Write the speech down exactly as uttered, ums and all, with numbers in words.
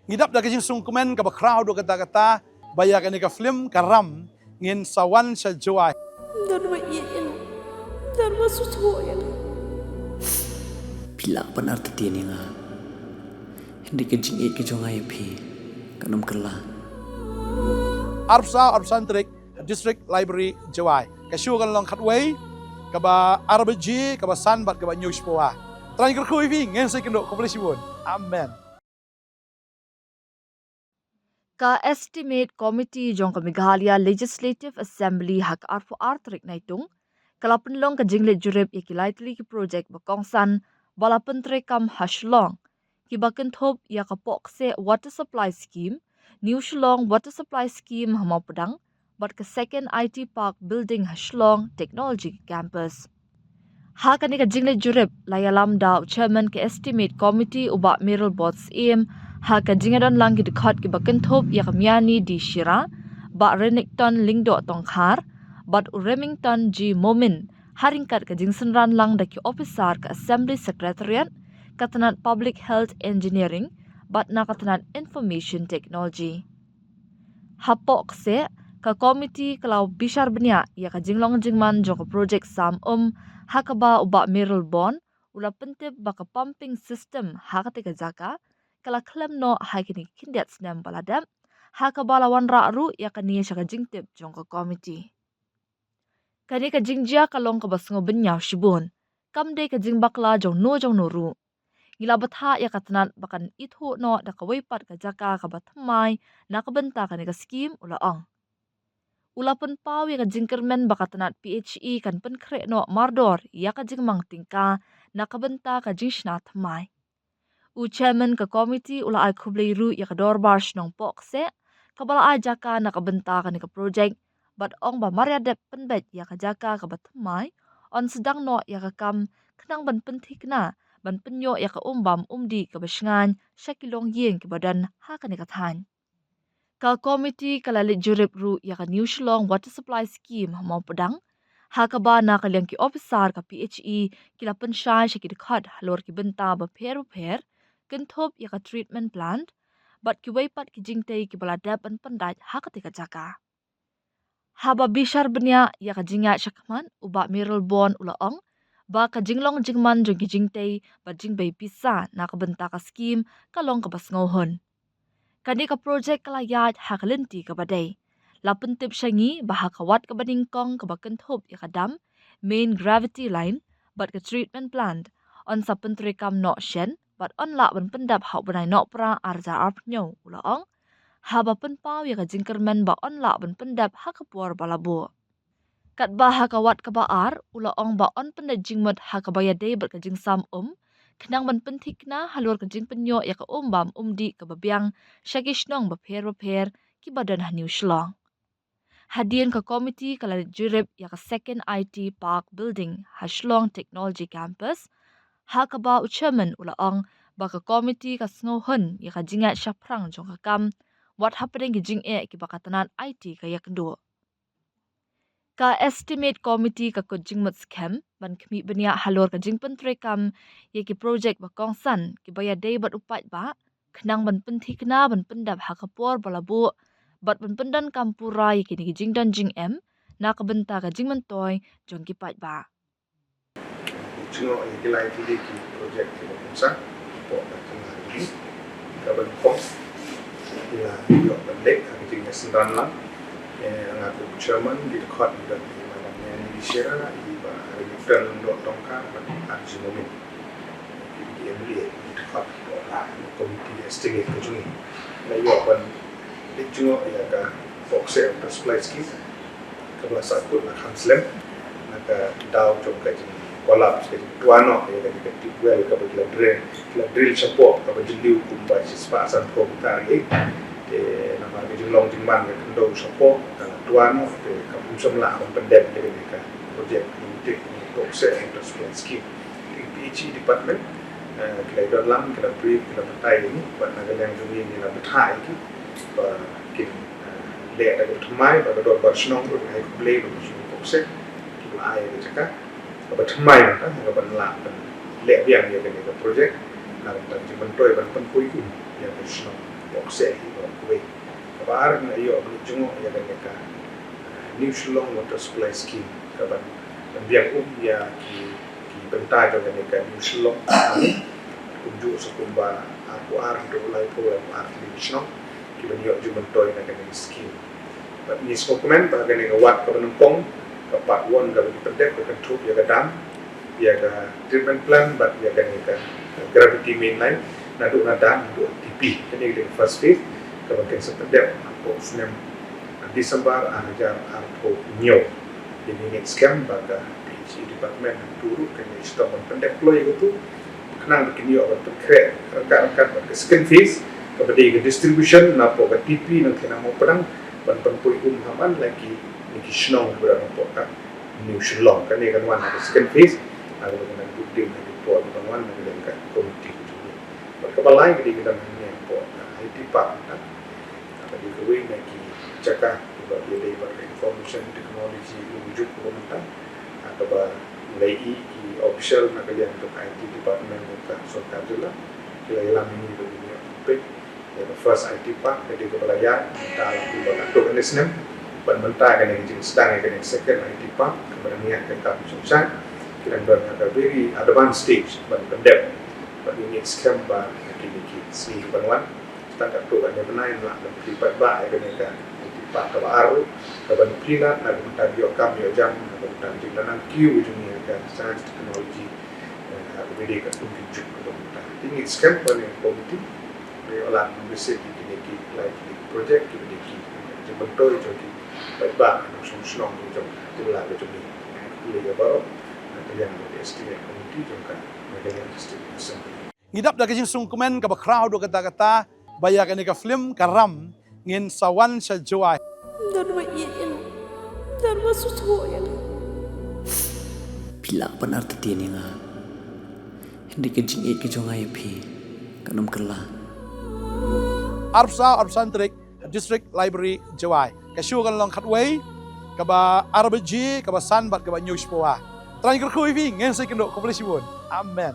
Ngi dap da ka jingsngewkmen kaba khraw haduh katta katta ba ïa kane ka film Ka Ram ngin sa wan sha Jowai. Don ba ïeit ïa nga. Don ba sngewthuh ïa nga. Phi lah ban artatien ïa nga. Hynrei ka jingïeit ka jong nga ïa phi kan ym kylla. Arphew saw arphew san tarik ha District Library Jowai. Ka show kan long khatwei, kaba ar baje, kaba san bad kaba hynñiew shiphew. Trai kyrkhu ïa phi, ngin sa ïakynduh, khublei shibun. Amen. Ka Estimate Committee jong ka Meghalaya Legislative Assembly ha ka arphew ar tarik Naitung ka la pynlong ka jingleit jurip ïa ki lai tylli ki projek ba kongsan ba la pyntreikam ha Shillong, kiba kynthup ïa ka Pohkseh Water Supply Scheme, New Shillong Water Supply Scheme ha Mawpdang, bad ka Second I T Park Building ha Shillong Technology Campus. Ha kane ka jingleit jurip la ïalam da u Chairman ka Estimate Committee u Bah Mayralborn Syiem, ha ka jingïadon lang ki dkhot kiba kynthup ïa ka Miani D Shira, Bah Renikton Lyngdoh Tongkhar, bad u Remington G Momin, ha ryngkat ka jingsynran lang da ki ophisar ka Assembly Secretariat, ka tnat Public Health Engineering, bad na ka tnat Information Technology. Ha Pohkseh, ka komiti ka la bishar bniah ïa ka jinglong jingman jong ka projek sam um, ha kaba u Bah Mayralborn u la pyntip ba ka pumping system ha katei ka jaka ka la khlem noh ha kine ki khyndiat snem ba la dep, ha kaba la wanrah ruh ïa kane sha ka jingtip jong ka komiti. Kane ka jingjia ka long kaba sngewbynñiaw shibun. Kam dei ka jingbakla jong no jong no ruh. Ngi la bthah ïa ka tnat ba kan ithuh noh da kawei pat ka jaka kaba thymmai na ka bynta kane ka skim, u la ong. U la pynpaw ïa ka jingkyrmen ba ka tnat P H E kan pynkhreh noh mardor ïa ka jingmang tyngka na ka bynta ka jingshna thymmai. U Chairman ka komiti u la ai khublei ruh ïa ka Dorbar Shnong Pohkseh kaba la ai jaka na ka bynta kane ka projek, bad ong ba mar ïa dep pynbeit ïa ka jaka kaba thymmai, yn sdang noh ïa ka kam khnang ban pynthikna, ban pynïoh ïa ka um bam um dih kaba shngaiñ sha ki longïing kiba don ha kane ka thaiñ. Ka komiti ka la leit jurip ruh ïa ka New Shillong Water Supply Scheme ha Mawpdang, ha kaba na ka liang ki ophisar ka P H E ki la pynshai sha ki dkhot halor ki bynta bapher bapher, kynthup ïa ka treatment plant, bad kiwei pat ki jingtei kiba la dep ban pyndait ha katei ka jaka. Haba bishar bniah ïa ka jingïaid shakhmat, u Bah Mayralborn u la ong ba ka jinglong jingman jong ki jingtei bad jingbei pisa na ka bynta ka skim ka long kaba sngewhun. Kane ka projek ka la ïaid ha ka lynti kaba dei. La pyntip sha ngi ba ha ka wat kaba nyngkong kaba kynthup ïa ka dam, main gravity line, bad ka treatment plant, yn sa pyntreikam noh shen, bad yn lah ban pyndep ha u bnai Nohprah ar hajar arphew hynñiew, u la ong, haba pynpaw ïa ka jingkyrmen ba yn lah ban pyndep ha ka por ba la buh. Katba ha ka wat kaba ar, u la ong ba yn pyndep jingmut ha kaba ïadei bad ka jingsam um, khnang ban pynthikna halor ka jingpynïoh ïa ka um bam um dih kaba biang sha ki shnong bapher bapher kiba don ha New Shillong. Hadien ka komiti ka la leit jurip ïa ka Second I T Park Building ha Shillong Technology Campus, ha kaba u Chairman u la ong ba ka komiti ka sngewhun ïa ka jingïaid shaphrang jong ka kam, wat hapdeng ki jingeh kiba ka tnat I T ka ïakynduh. Ka Estimate Committee ka kut jingmut skhem ban khmih bniah halor ka jingpyntreikam ïa ki projek ba kongsan kiba ïadei bad u paidbah, khnang ban pynthikna ban pyndep ha ka por ba la buh, bad ban pyndonkam pura ïa kine ki jingdon jingem na ka bynta ka jingmyntoi jong ki paidbah. Jngoh ïa ki lai tylli ki projek kiba kongsan hapoh ka tnat jong ngi. Kaba nyngkong, ngi la ïoh ban leit ha ka jingïasynran lang. Eh, nga kum u chairman, ki dkhot ngi don i Madam Miani D Shira, i Bah Renikton Lyngdoh Tongkhar bad i Bah G Momin. Ki, ki M L A, ki dkhot kiba la komiti estimate ka jong ngi. Nga ïoh ban leit jngoh ïa ka Pohkseh Water Supply Scheme, kaba la sahkut na kham slem na ka daw jong ka jing collapse, ka jingtwa noh ïa ka, ka tube well kaba ki la drill, ki la drill shapoh, kaba jylliew kumba shispah sanphew mitar hi. Te namar ka jinglong jingman ka khyndew shapoh ka la twa noh, te kam shym lah ban pyndep ïa kane ka project, ïa kane ka Pohkseh Water Supply Scheme. Te P H E department, eh, ki la ïadon lang, ki la brief, ki la batai ïa ngi, bad na ka liang jong ngi ngi la bthah ïa ki ba kin, eh, leh da kaba thymmai, bad ka Dorbar Shnong ruh ngi ai khublei ïa ki shnong Pohkseh kiba la ai ïa ka jaka kaba thymmai mynta, kaba lah ban leh biang ïa kane ka project na ka bynta ka jingmyntoi ban pynpoi um ïa ka shnong. Bok se hi bok kuwei. Kaba ar nga ïoh ban jngoh ïa kane ka, ah, New Shillong Water Supply Scheme, kaban, ban biang um ïa ki, ki bynta jong kane ka New Shillong. Kumjuh sa kumba arphew ar haduh laiphew, laiphew ar tylli ki shnong kiban ïoh jingmyntoi na kane ka scheme. Bad ngi sngewkmen ba kane ka wad kaba nyngkong, ka part one kaba ngi pyndep, ka kynthup ïa ka dam, ïa ka treatment plant bad ïa kane ka gravity main line, naduh na dam haduh T P. Kane ka dei ka first phase kaba kin sa pyndep hapoh snem December ar hajar arphew hynñiew. Te ngi ngeit skhem ba ka P H E department hangtu ruh kin ïai shitom ban pyndep kloi ïa katu, khnang ba kin ïoh ban pynkhreh ryngkat ryngkat bad ka second phase kaba dei ka distribution napoh ka T P nangta na Mawpdang ban pynpoi um ha man la ki, na ki shnong kiba don hapoh ka New Shillong. Kane kan wan ha ka second phase, ha kaba kan dep dien ha ki por ban wan na ka liang ka committee ka jong ngi. Bad kaba lai ka dei ka dang hangne hapoh ka I T Park, ha kaba dei kawei na ki jaka kiba ïadei bad ka information technology kumjuh kumta. Ha kaba ngi la ïohi ki official na ka liang ka I T department ka sorkar jylla ki la ïalam ïa ngi ba ngin ïoh peit ïa ka first I T park, ka dei kaba la ïaid mynta la kumba katto katne snem. Bad mynta kane ka jingsdang ïa kane ka second I T park kaba dang ïaid ka kam shongshit, ki dang don ha ka very advanced stage ban pyndep. Bad ngi ngeit skhem ba ha kine ki sngi kiban wan, tang katto katne bnai ngi lah ban plie paidbah ïa kane ka I T park kaba ar ruh, kaban plie lad na ka bynta ïoh kam ïoh jam, na ka bynta jingdonlang kiew jong ngi ha ka science technology, eh, ha kaba dei ka kum ki juk kaba mynta. Te ngi ngeit skhem ba kane ka committee ngi ïoh lad ban bishit ïa kine ki lai tylli ki project kiba dei ki jingmyntoi jong ki paidbah nongshong shnong jong ka jylla ka jong ngi. Khublei ïa baroh na ka liang ka Estimate Committee jong ka Meghalaya District Assembly. Ngi dap da ka jingsngewkmen kaba khraw haduh katta katta ba ïa kane ka film Ka Ram ngin sa wan sha Jowai. Don ba ïeit ïa nga. Don ba sngewthuh ïa nga. Phi lah ban artatien ïa nga. Hynrei ka jingïeit ka jong nga ïa phi kan ym kylla. Arphew saw, arphew san tarik, District Library Jowai. Ka show kan long khatwei, kaba ar baje, kaba san bad kaba hynñiew shiphew. Trai kyrkhu ïa phi, ngin sa ïakynduh, khublei shibun. Amen.